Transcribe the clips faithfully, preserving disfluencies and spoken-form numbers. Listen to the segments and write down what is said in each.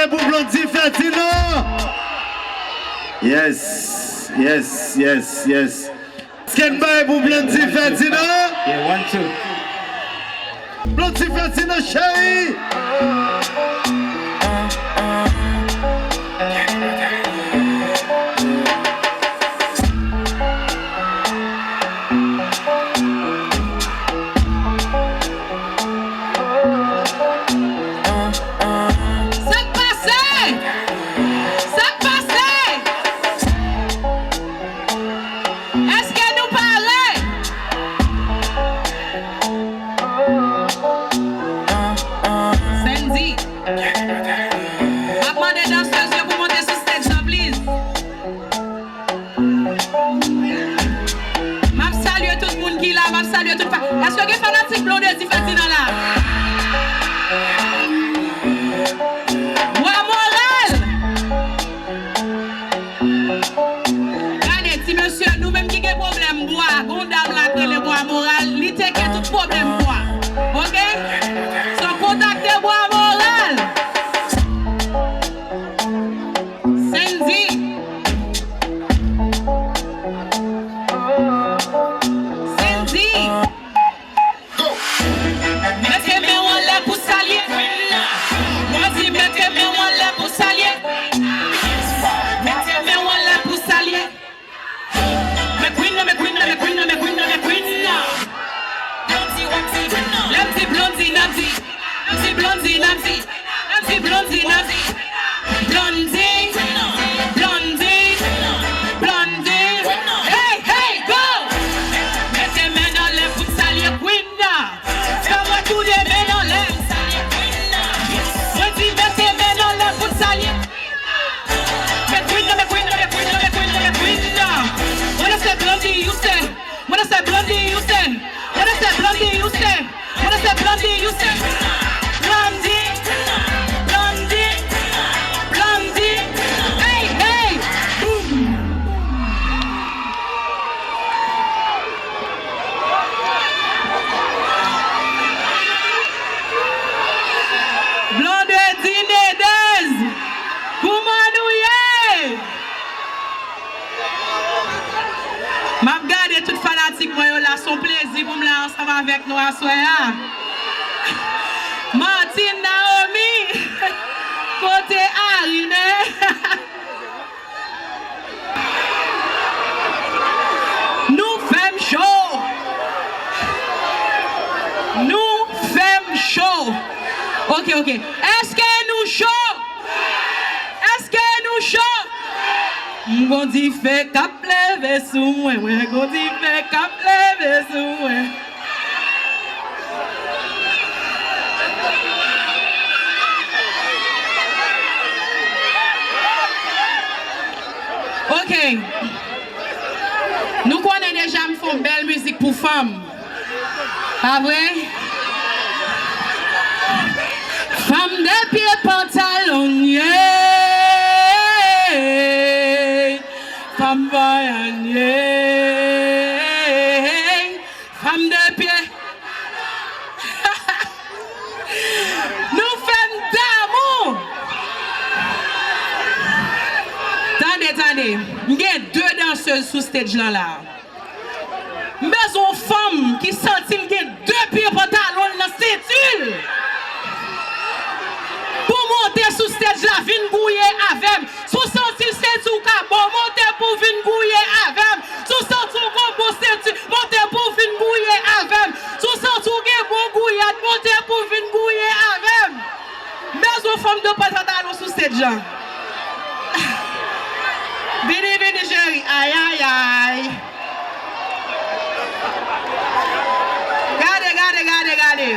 Pou Blondy Ferdinand. Yes, yes, yes, yes. Èske n pare pou Blondy Ferdinand? Yeah, one, two. Blondy Ferdinand, cheri. Sa k pase? Sa k pase? Èske nou pare? Sendy, m ap mande dansèz yo pou monte sou stage lan, please. M ap salye tout moun ki la, m ap salye tout fa-, èske gen fanatik Blondedy Ferdinand la? Bwa moral! Gade, ti mesye, nou menm ki gen pwoblèm bwa, gon dam la k rele Bwa Moral, li teke tout pwoblèm bwa. Oke? So, kontakte Bwa Moral. Sendy. Sendy. Mete men w anlè pou salye Queen nan. Mwen di mete men w anlè pou salye. Mete men w anlè pou salye. Men Queen nan, men Queen nan, men Queen nan, men Queen nan, men Queen nan. Lè m di Blondy, n ap di, n ap di Blondy, n ap di, n ap di Blondy, n ap di Blondy, Blondy, Blondy. Hey, hey, go! Mete men n anlè pou n salye Queen nan. Fè mwen tou de men n anlè. Mwen di mete men n anlè pou n salye. Men Queen nan, men Queen nan, men Queen nan, men Queen nan, men Queen nan. Wanna say Blondy, you say. Wanna say Blondy, you say. Wanna say Blondy, you say. Wanna say Blondy, you say. Blondy, Blondy, Blondy. Hey, hey, boom. Blondedy Nedez, kouman nou ye? M ap gade tout fanatik mwen yo la, se yon plezi pou m la ansanm avèk nou aswè a. Martine Naomi, kote Arine? Nou fè m cho. Nou fè m cho. Oke, oke. Èske nou cho? Èske nou cho? M gon dife k ap leve sou mwen, mwen gon dife k ap leve sou mwen. Ok. Nou konnen deja m fè yon bèl mizik pou fanm. Pa vre? Fanm de pye pantalon ye. Fanm vayan ye. Fanm de pye. Nou fè m damou. Tande, tande. M gen de dansèz sou stage lan la. M bezwen yon fanm ki santi l gen de pye pantalon l nan senti l pou monte sou stage la, vin gouye avè m. Si w santi senti w ka bon, monte pou w vin gouye avè m. Si w santi w gon bon senti, monte pou w vin gouye avè m. Si w santi w gen bon gouyad, monte pou w vin gouye avè m. M bezwen fanm de pantalon sou stage lan. Vini, vini, cheri. Ayayay. Gade, gade, gade, gade.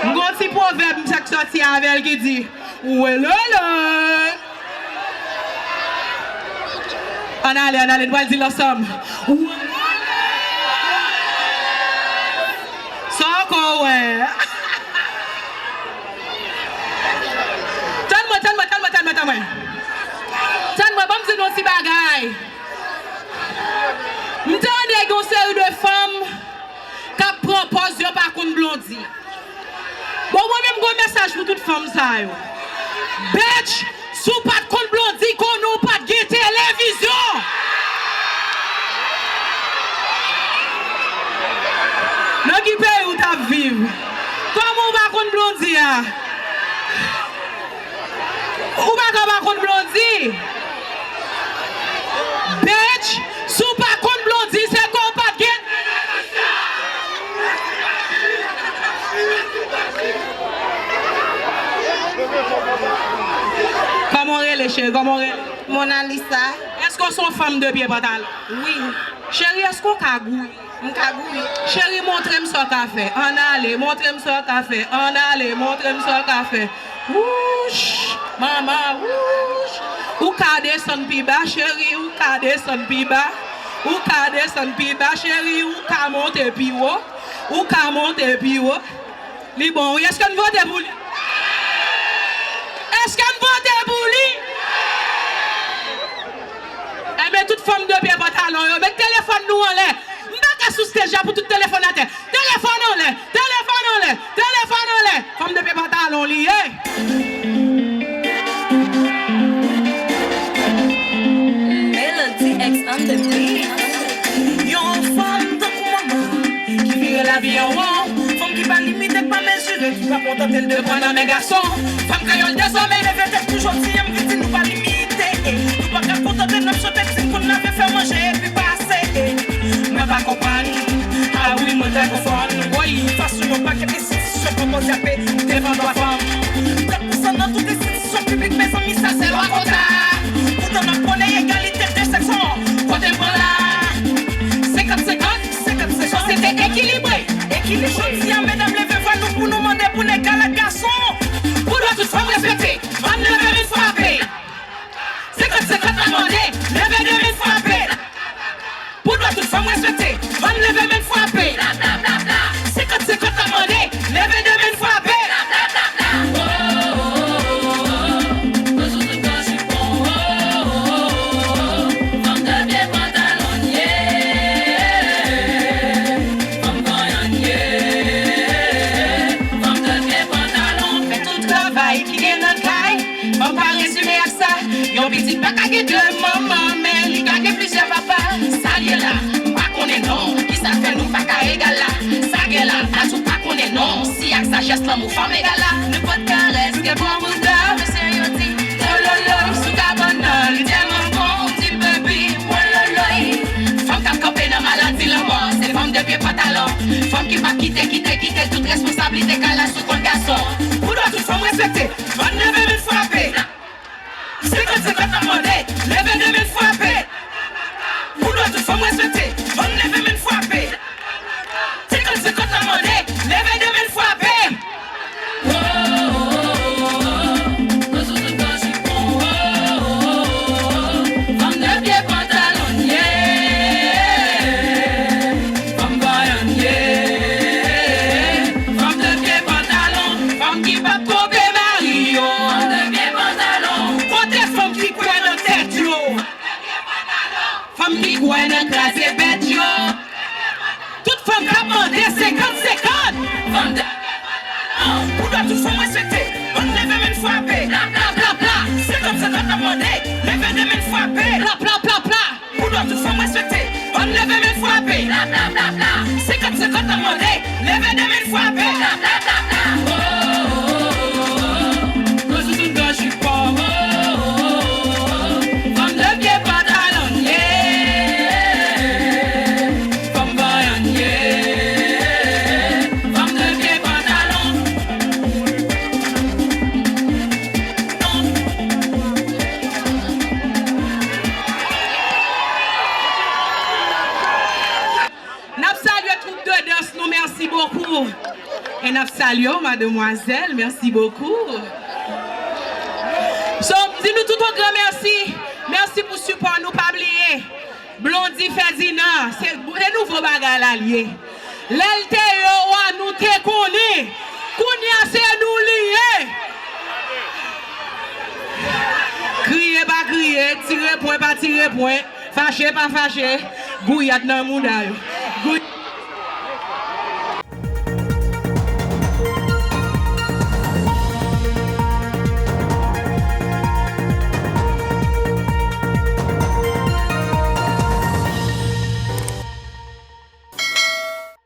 M gon ti pwovèb m t ap sòti avè l ki di, welele. Ann ale, ann ale, nou pral di l ansanm. Welele. Sa ankò w wè? Tann mwen, tann mwen, tann mwen, tann mwen, tann mwen. Tann mwen, ban m di nou yon ti bagay. M tande gen yon seri de fanm k ap pran pòz yo pa konn Blondy. Bon, mwen menm, m gon mesaj pou tout fanm sa yo. Bitch, si w pa t konn Blondy, konnen w pa t gen televizyon. Nan ki peyi w t ap viv? Kòman w pa konn Blondy a? Ou pa ka pa konn Blondy. Bitch, si w pa konn Blondy, se ke w pa t gen. Kòman w rele, cheri? Kòman w rele? Monalisa. Èske w se yon fanm de pye pantalon? Wi. Cheri, èske w ka gouye? M ka gouye. Cheri, montre m sa w ka fè. Ann ale, montre m sa w ka fè. Ann ale, montre m sa w ka fè. Wouch! Manman, wouch! Ou ka desann pi ba, cheri, ou ka desann pi ba. Ou ka desann pi ba, cheri, ou ka monte pi wo. Ou ka monte pi wo. Li bon, wi. Èske n vote pou li? Èske n vote pou li? Enben, tout fanm de pye pantalon yo, met telefòn nou anlè. M pa ka sou stage la pou tout telefòn atè. Telefòn anlè, telefòn anlè, telefòn anlè. Fanm de pye pantalon li ye. Melody X on the beat. Yon fanm tankou manman ki vire lavi an won. Fanm ki pa limite, k pa mezire, ki pa kontante l de pran nan men gason. Fanm kreyòl dezòmè leve tèt pou jodi a, m vin di nou pa limite. Nou pa ka kontante n ap chante, di n konn lave, fè manje epi pase. Mwen pa konprann. Ah wi, mwen trè konfonn. Woy, fason yon pakèt enstitisyon konpoze ap devan dwa fanm. Trant pousan nan tout enstitisyon piblik, mezanmi, sa se lwa kota. Poutan n ap pwone egalite de sèks, kote n pran la? Senkant senkant, senkant senkant. Sosyete ekilibre, ekilibre. Jodi a, medam, leve vwa nou pou nou mande pou n egal ak gason. Pou dwa tout fanm respekte, ann leve men n frape. Senkant senkant n ap mande, leve de men n frape. Pou dwa tout fanm respekte, ann leve men n frape. Senkant senkant n ap mande, leve de men n frape. Fanm de pye pantalon n ye. Fanm vanyan n ye. Fanm de pye pantalon. Fè tout travay ki gen nan kay. Fanm pa rezime ak sa. Yon pitit pa ka gen de manman, men li ka gen plizyè papa. Sa l ye la, m pa konnen non. Kisa k fè nou pa ka egal la? Sa gen la, atou pa konnen non. Si ak sajès lanmou fanm egal la. Nenpòt karès gen bon mouda, mesye yo di, wololoy, sou kabann nan, li tèlman bon, ou di baby, wololoy. Fanm k ap kanpe nan maladi lanmò, se fanm de pye pantalon. Fanm ki p ap kite, kite, kite tout responsablite kay la sou kont gason. Pou dwa tout fanm respekte, ann leve men n frape. Senkant senkant n ap mande, leve de men n frape. Pou dwa tout fanm respekte, ann leve men n frape. Senkant senkant n ap mande, leve de men n frape. Fanm de pye pantalon n ye. Fanm vanyan n ye. Fanm de pye pantalon. Fanm ki p ap twonpe mari yo. Fanm de pye pantalon. Kote fanm ki kwè nan tèt yo? Fanm ki kwè nan kraze bèt yo. Tout fanm k ap mande senkant senkant. Fanm de pye pantalon. Pou dwa tout fanm respekte, ann leve men n frape. Pla, pla, pla, pla. Senkant senkant n ap mande, leve de men n frape. Pla, pla, pla, pla. Pou dwa tout fanm respekte, ann leve men n frape. Pla, pla, pla, pla. Senkant senkant n ap mande, leve de men n frape. Pla, pla, pla, pla. Oh, oh, oh, oh, oh. Nan zouzoun gòj jipon. Oh, oh, oh, oh, oh. Fanm de pye pantalon n ye. Fanm vanyan n ye. Fanm de pye pantalon. N ap salye twoup de dans nou, mèsi bokou. E n ap salye w, mademwazèl, mèsi bokou. So, m di nou tout yon gran mèsi. Mèsi pou sipò nou, pa bliye. Blondy Ferdinand, se, se nouvo bagay la l ye. Lè l te yo a, nou te konnen. Kounye a, se nou li ye. Kriye pa kriye, tire pwen pa tire pwen, fache pa fache, gouyad nan mouda yo. Gou-